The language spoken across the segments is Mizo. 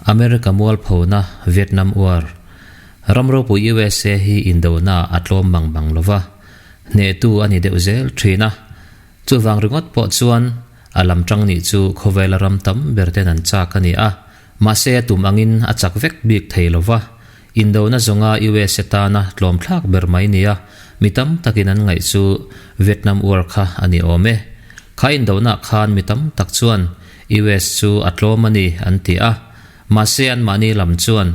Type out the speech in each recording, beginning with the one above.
America mualphona Vietnam War, Ram ropui USA hi indona a tlawm mang mang lova, hnehtu a ni deuh zel thin a. Chuvang ringawt pawh chuan a lam tang nih chu khawvela ram tam ber ten an chak a ni a. Mahse a tum angin a chak vek bik thei lova, indona zawnga USA tana tlawm thlak ber mai nia mi tam takin an ngaih chu Vietnam War kha a ni awm e. Kha indona khan mi tam tak chuan US chu a tlawm a ni an ti a, mahse anmahni lam chuan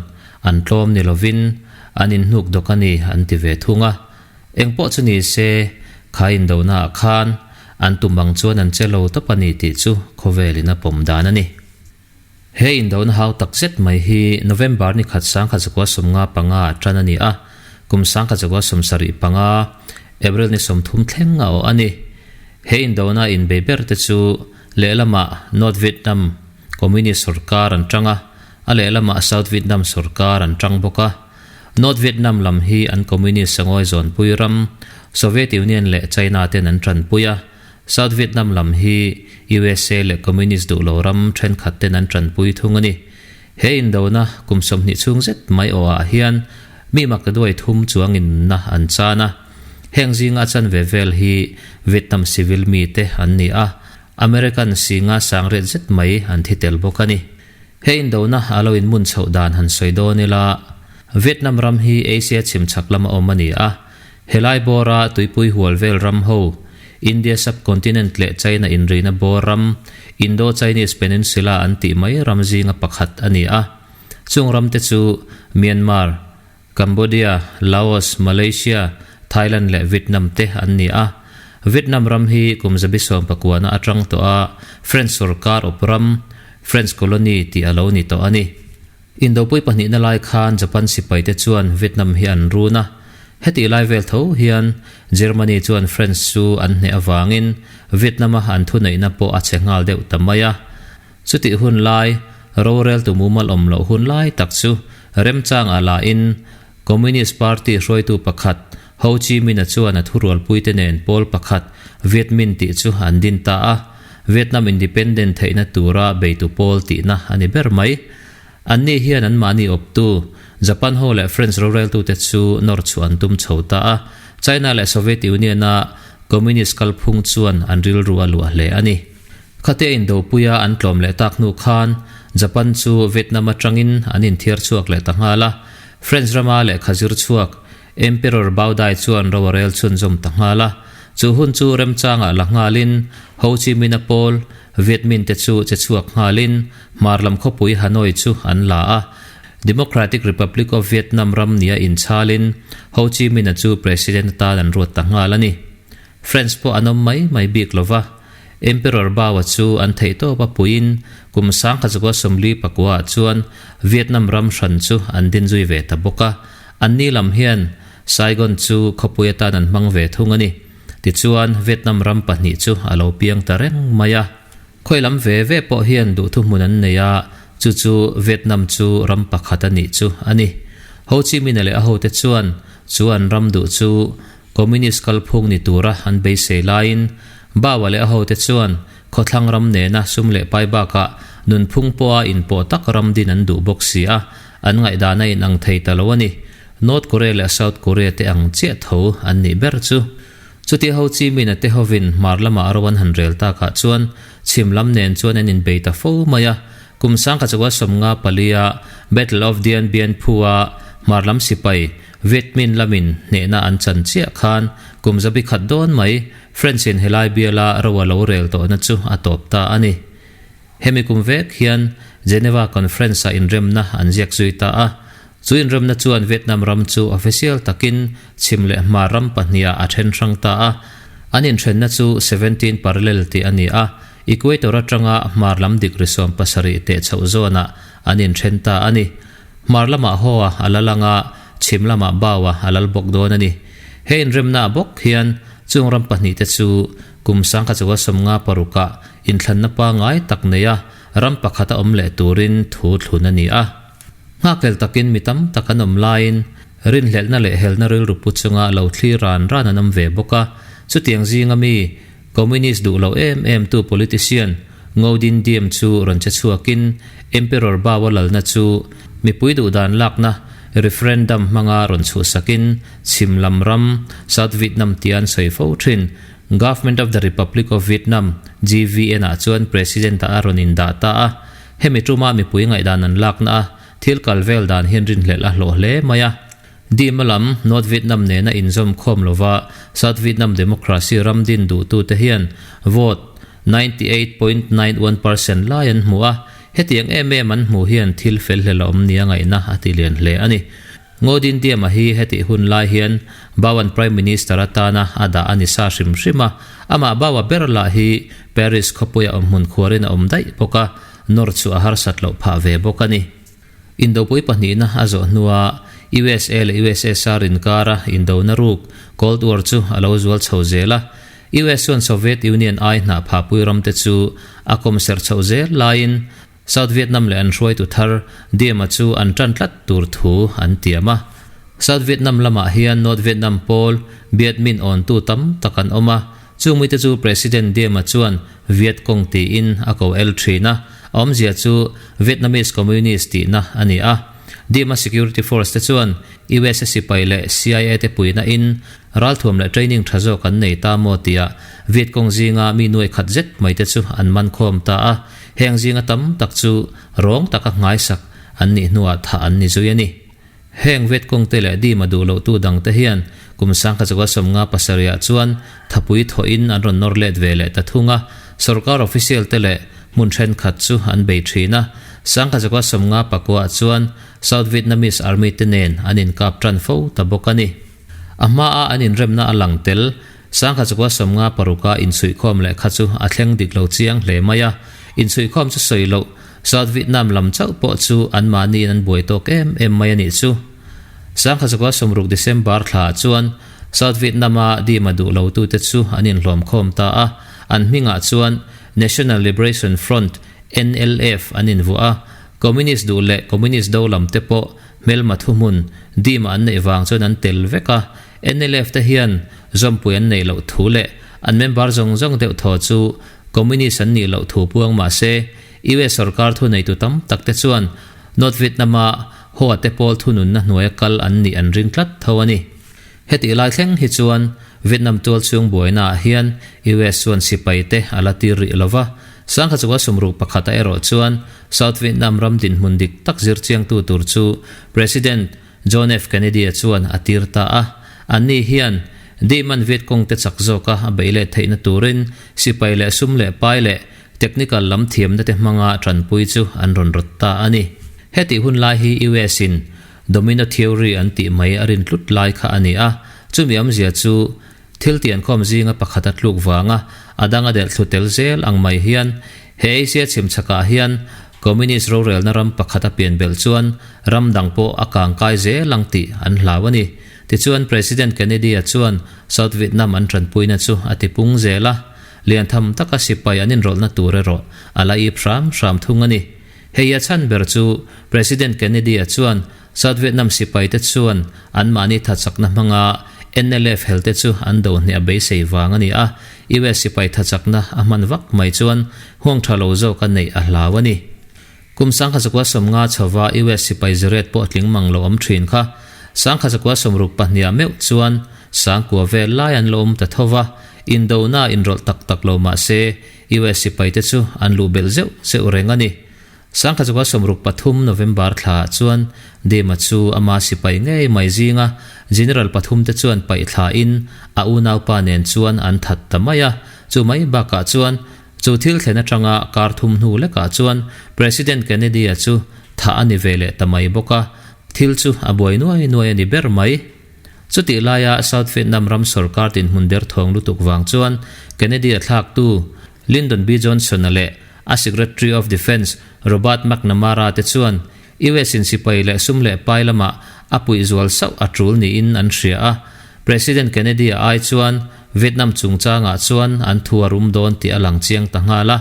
an tlawm ni lovin an inhnuk dawk a ni an ti ve thung a. Engpawh chu ni se, kha indona ah khan an tum ang chuan an che lo tawp a ni tih chu khawvelin a pawm dan a ni. He indona hau tak zet mai hi November ni khat 1955 ah tan a ni a, kum 1975 April ni 30 thleng a awh a ni. He indona inbei ber te chu lehlamah North Vietnam Communist sorkar an tang a, a lehlamah South Vietnam sorkar an tang bawk a. North Vietnam lam hi an Communist sangawi zawnpui ram Soviet Union leh China ten an tanpui a, South Vietnam lam hi usa leh Communist duh lo ram thenkhat ten an tanpui thung a ni. He indona kum 20 chhung zet mai awhah hian mi mak duai thum chuangin na an chan a. Heng zinga chan ve vel hi Vietnam civil mi te an ni a, American singa sangriat zet mai an thi tel bawk a ni. He indona a lo inmun chhoh dan han sawi dawn ila, Vietnam ram hi Asia chhimchhak lama awm a ni a, helai bawra tuipui hual vel ram ho, India subcontinent leh China inrina bawr ram, Indo-Chinese Peninsula an tih mai ram zinga pakhat a ni a. Chung ram te chu Myanmar, Cambodia, Laos, Malaysia, Thailand leh Vietnam te an ni a. Vietnam ram hi kum zabi 19 na atang tawh a French sorkar awp ram, French colony tih a lo ni tawh a ni. Indopui pahnihna lai khan Japan sipai te chuan Vietnam hi an run a. Heti lai vel tho hian Germany chuan French chu an hneh avangin Vietnam a an thuneihna pawh a che nghal deuh ta mai a. Chutih hun lai, rorel tu mumal awm loh hun lai tak chu remchang a la in Communist Party hruaitu pakhat Ho Chi Minh-a chuan a thurualpuite nen pawl pakhat Viet Minh tih chu an din ta a, Vietnam Independent theihna tura beitu pawl tihna a ni ber mai. Anni hian anmahni awptu Japan ho leh French roreltute chu nawr chhuah an tum chho ta a, China leh Soviet Union-a Communist kalphung chuan an rilru a luah hle a ni. Khatia indopuia an tlawm leh tak hnu khan Japan chu Vietnam atangin an inthiar chhuak leh ta nghal a, French rama lehkha zir chhuak Emperor Bao Dai chuan ro a rel chhunzawm ta nghal a. Chu hun chu remchangah la nghalin Ho Chi Minh-a pawl Viet Minh te chu che chhuak nghalin hmar lam khawpui Hanoi chu an la a. Democratic Republic of Vietnam ram nia inchhalin Ho Chi Minh-a chu President atan an ruat ta nghal a ni. French pawh an awm mai mai bik lova, Emperor Bao-a chu an theih tawp a puiin kum 1949 ah chuan Vietnam ram hran chu an din zui ve ta bawk a. Anni lam hian Saigon chu khawpui atan an hmang ve thung a ni. Tichuan, Vietnam ram pahnih chu a lo piang ta reng mai a. Khawi lam ve ve pawh hian duhthu hmun an nei a, chu chu Vietnam chu ram pakhat a nih chu a ni. Ho Chi Minh-a leh a hote chuan chu an ram duh chu Communist kalphung ni tura an beisei laiin Bao-a leh a hote chuan khawthlang ram nena sum leh pai bakah nunphung pawha inpawh tak ram din an duh bawk si a, an ngaihdan a inang thei ta lo a ni. North Korea leh South Korea te ang chiah tho an nih ber chu. Chutia Ho Chi Minh-a te hovin hmar lamah ro an han rel takah chuan chhim lam nen chuan an inbei ta fo mai a. Kum 1954-a Battle of Dien Bien Phu-a hmar lam sipai Viet Minh lamin hnehna an chan chiah khan kum zabi khat dawn mai French-in helai biala ro a lo rel tawhna chu a tawp ta a ni. Hemi kum vek hian Geneva Conference-ah inremna an ziak zui ta a. Chu inremna chuan Vietnam ram chu official takin chhim leh hmar ram pahniha a then hrang ta a. An inthenna chu 17 parallel tih a ni a, Equator atanga hmar lam degree 17 teh chhoh zawnah an inthen ta a ni. Hmar lamah Hoa a lal anga, chhim lamah Bao-a a lal bawk dawn a ni. He inremnaah bawk hian chung ram pahnihte chu kum 1956-ah inthlanna pangngai tak neia ram pakhata awm leh turin thu thlun a ni a. Nghakhlel takin mi tam tak an awm laiin rinhlelhna leh helna rilru pu chunga lo thlir ran ran an awm ve bawk a. Chutiang zinga mi Communist duh lo em em tu politician Ngo Dinh Diem chu rawn che chhuakin Emperor Bao-a lalna chu mipui duhdan lakna referendum hmanga rawn chhuhsakin chhim lam ram South Vietnam tia an sawi fo thin Government of the Republic of Vietnam, GVN, ah chuan President-ah a rawn indah ta a. Hemi tuma mipui ngaihdan an lakna a thil kal vel dan hian rinhlelh a hlawh hle mai a. Dima lam, North Vietnam nena inzawm khawm lova South Vietnam democracy ram din duhtute hian vote 98.91 percent lai an hmu a, hetiang em em an hmuh hian thil fel hlel a awm nia ngaihna a ti lian hle a ni. Ngo Din Diema hi hetih hun lai hian Bauan Prime Minister atana a dah a ni sa hrim hrim a, amah Baua ber lah hi Paris khawpuia awmhmun khuarin a awm daih bawk a, nawr chu a harsat loh phah ve bawk a ni. Indopui pahnihna a zawh hnua USA leh USSR inkara indona ruk, Cold War, chu a lo zual chho zel a. US chuan Soviet Union ai hnah phahpui ramte chu a kawm serh chhoh zel laiin South Vietnam leh an hruaitu thar Diem-a chu an tan tlat tur thu an tiam a. South Vietnam lamah hian North Vietnam pawl Viet Minh awntu tam tak an awm a, Chungmite chu President Diem-a chuan Viet Cong tiin a ko el thin a, a awmzia chu Vietnamese Communist tihna a ni a. Diem-a security force te chuan USA sipai leh CIA te puihna in ralthuam leh training tha zawk an nei ta maw tia Viet Cong zinga mi nuai khat zet mai te chu an man khawm ta a, heng zinga tam tak chu rawng taka nghaisak an nih hnuah thah an ni zui a ni. Heng vet kawngte leh dima duh lohtu dangte hian kum sangkha 95 pasarihah chuan thapui thawhin an rawn nawr let ve leh ta thung a, sorkar official te leh hmun thenkhat chu an bei thin a. Sangkha 95 pakuaah chuan South Vietnamese Army te nen an inkap tan fo ta bawk a ni. A hmaa an inremna a lang tel, sangkha 96a inchhuihkhawm lehkha chu a thleng dik lo chiang hle mai a, inchhuihkhawm chu sawi loh South Vietnam lam chauh pawh chu anmahniin an buai tawk em em mai a nih chu. 1960 December thlaah chuan South Vietnam-a dima duh lotute chu an inhlawmkhawm ta a, an hmingah chuan National Liberation Front, NLF, an invuah a, Communist duh leh Communist do lamte pawh hmelma thuhmun dima an neih vang chuan an tel vek a, NLF te hian zawmpui an neih loh thu leh an member zawng zawng deuh thaw chu Communist an nih loh thu puang mah se, US sorkar thuneitu tam tak te chuan North Vietnam-a Hoa te pawl thununna hnuaia kal an nih an ring tlat tho a ni. Hetih lai thleng hi chuan Vietnam tual chhung buainaah hian US chuan sipai te a la tir rih lo va, sangkha chunga sumruk pakhata erawh chuan South Vietnam ram dinhmun dik tak zir chiangtu tur chu President John F. Kennedy-a chuan a tir ta a. Anni hian Dihman Viet Cong te chak zawka a beih let theihna turin sipai leh sum leh pai leh Technical lam thiamna te hmanga tanpui chu an rawn rawt ta a ni. Hetih hun lai hi US in Domino Theory an tih mai a rin tlut lai kha a ni a, chumi awmzia chu thil tiankhawm zinga pakhat a tluk vanga a dang a delh thlu tel zel ang mai hian he Asia chhim chhakah hian Communist rorelna ram pakhat a pian belh chuan ram dang pawh a kangkai zel ang tih an hlau a ni. Tichuan President Kennedy-a chuan South Vietnam an tanpuina chu a tipung zel a. Lian tham taka sipai an inrawlhna tur erawh a la ip hram hram thung a ni. Hei a chhan ber chu President Kennedy-a chuan South Vietnam sipaite chuan anmahni thachakna hmanga NLF helte chu an do hneh a beisei vang a ni a, US sipai thachakna a hman vak mai chuan huang tha lo zawk a neih a hlau a ni. Kum 1950 chhova US sipai ziret pawh tling mang lo awm thin kha 1962 ah meuh chuan sangkua vel lai an la awm ta tho va, Indona inrawlh tak tak lo mah se, US sipaite chu an luh belh zeuh zeuh reng a ni. 1963 November thlaah chuan Dima chu ama sipai ngei mai zinga General pathumte chuan paih thlain a unaupa nen chuan an that ta mai a. Chu mai bakah chuan chu thil thlen atanga kar thum hnu lekah chuan President Kennedy-a chu thah a ni ve leh ta mai bawk a, thil chu a buai nuai nuai a ni ber mai. Chutih laia South Vietnam ram sorkar dinhmun derthawng lutuk vang chuan Kennedy-a thlaktu Lyndon B. Johnson-a leh a Secretary of Defense Robert McNamara te chuan US in sipai leh sum leh pai lamah a puih zual sauh a tul niin an hria a. President Kennedy-a ai chuan Vietnam chungchangah chuan an thu a rum dawn tih a lang chiang ta nghal a.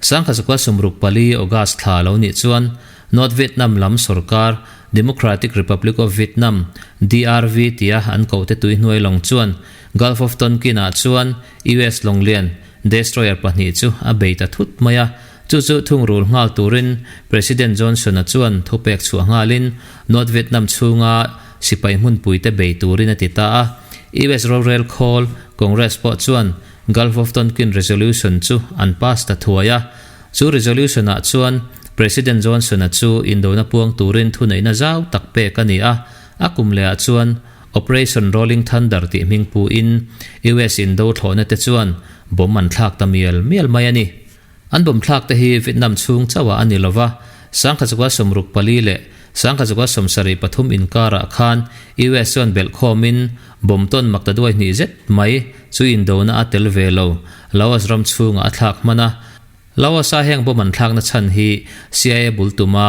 1964 August thla lo nih chuan North Vietnam lam sorkar Democratic Republic of Vietnam, DRV, tia an kohte tuihnuai lawng chuan Gulf of Tonkin-ah chuan US lawnglian destroyer pahnih chu a bei ta thut mai a. Chu chu thungrul nghal turin President Johnson-a chuan thupek chhuah nghalin North Vietnam chhunga sipai hmunpuite bei turin a ti ta a. US rorel khawl Congress pawh chuan Gulf of Tonkin Resolution chu an pass ta thuai a. Chu resolution-ah chuan President Johnson-a chu indona puang turin thuneihna zau tak pek a ni a. A kum lehah chuan Operation Rolling Thunder tih hming puin US indo thlawhna te chuan bomb an thlak ta mial mial mai a ni. An bomb thlak te hi Vietnam chhung chauhah a ni lo va, 1964 leh 1973 inkarah khan US chuan belh khawmin bomb tawn maktaduai hnih zet mai chu indona a tel ve lo, Laos ram chhungah a thlak hman a. Laos-a heng bomb an thlakna chhan hi CIA bul tuma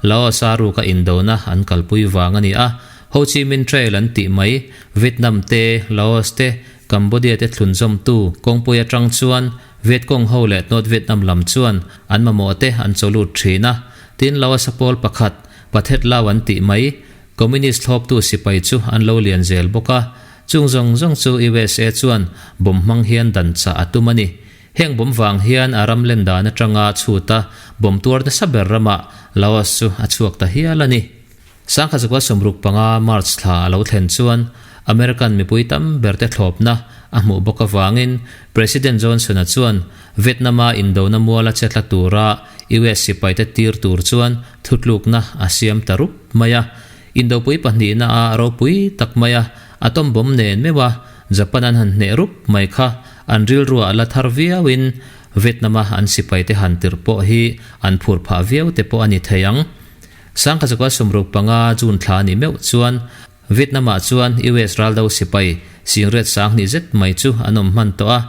Laos-a ruka indona an kalpui vang a ni a. Ho Chi Minh Trail an tih mai, Vietnam te, Laos te, Cambodia te thlunzawmtu kawngpui atang chuan Viet Cong ho leh North Vietnam lam chuan an mamawh te an chaw lut thin a. Tin, Laos-a pawl pakhat, Pathet Lao an tih mai, Communist thlawptu sipai chu an lo lian zel bawk a. Chung zawng zawng chu USA chuan bomb hmang hian dan chah a tum a ni. Heng bomb vang hian a ram len dan atanga chhuta bomb tuar nasa ber ramah Laos chu a chhuak ta hial a ni. 1965 March thla a lo thlen chuan American mipui tam berte thlawpna a hmuh bawk avangin President Johnson-a chuan Vietnam-a indona muala che tla tura US sipaite tir tur chuan thutlukna a siam ta rup mai a. Indopui pahnihna a ropui tak mai a, atom bomb nen meuh a Japan an han hneh rup mai kha an rilruah a la thar viauin Vietnam-a an sipaite han tirh pawh hi an phur phah viau te pawh a ni thei ang. 1965 June thla a nih meuh chuan Vietnam-ah chuan US raldo sipai singret sanghnih zet mai chu an awm hman tawh a,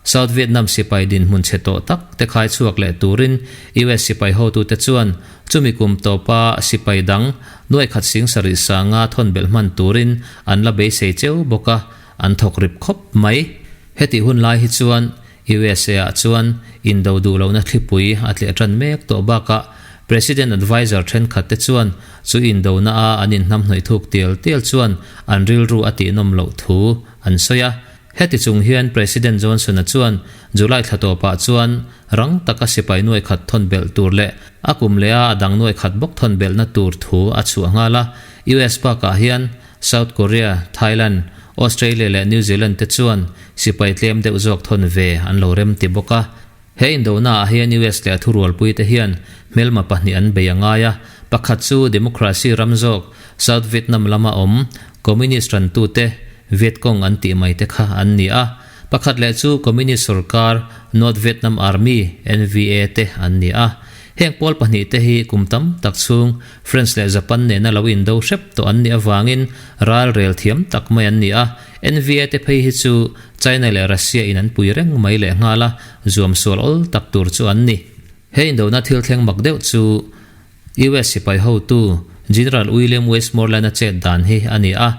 South Vietnam sipai dinhmun chhe tawh tak te khai chhuak leh turin US sipai hotute chuan chumi kum tawpa sipai dang nuai khat sing sarih sanga thawn belh hman turin an la beisei cheu bawk a, an thawk rip khawp mai. Hetih hun lai hi chuan USA-ah chuan indo duh lohna thlipui a tleh tan mek tawh bakah President adviser thenkhat te chuan chu indona a an inhnamhnawih thuk tial tial chuan an rilru a tihnawm loh thu an sawi a. Heti chung hian President Johnson-a chuan July thla tawpah chuan rang taka sipai nuai khat thawn belh tur leh a kum leha a dang nuai khat bawk thawn belhna tur thu a chhuah nghal a. US bakah hian South Korea, Thailand, Australia leh New Zealand te chuan sipai tlem deuh zawk thawn ve an lo rem ti bawk a. He indonaah hian US leh a thurualpuite hian hmelma pahnih an bei a ngai a, pakhat chu democracy ram zawk South Vietnam lama awm Communist rantute Viet Cong an tih mai te kha an ni a, pakhat leh chu Communist sorkar North Vietnam Army, NVA, te an ni a. Heng pawl pahnih te hi kum tam tak chhung French leh Japan nena lo indo hrep tawh an nih avangin ral rel thiam tak mai an ni a, NVA te phei hi chu China leh Russia in an pui reng mai leh nghal a, zuam sual awl tak tur chu an ni. He indona thil thleng mak deuh chu US sipai hotu General William Westmoreland-a chet dan hi a ni a.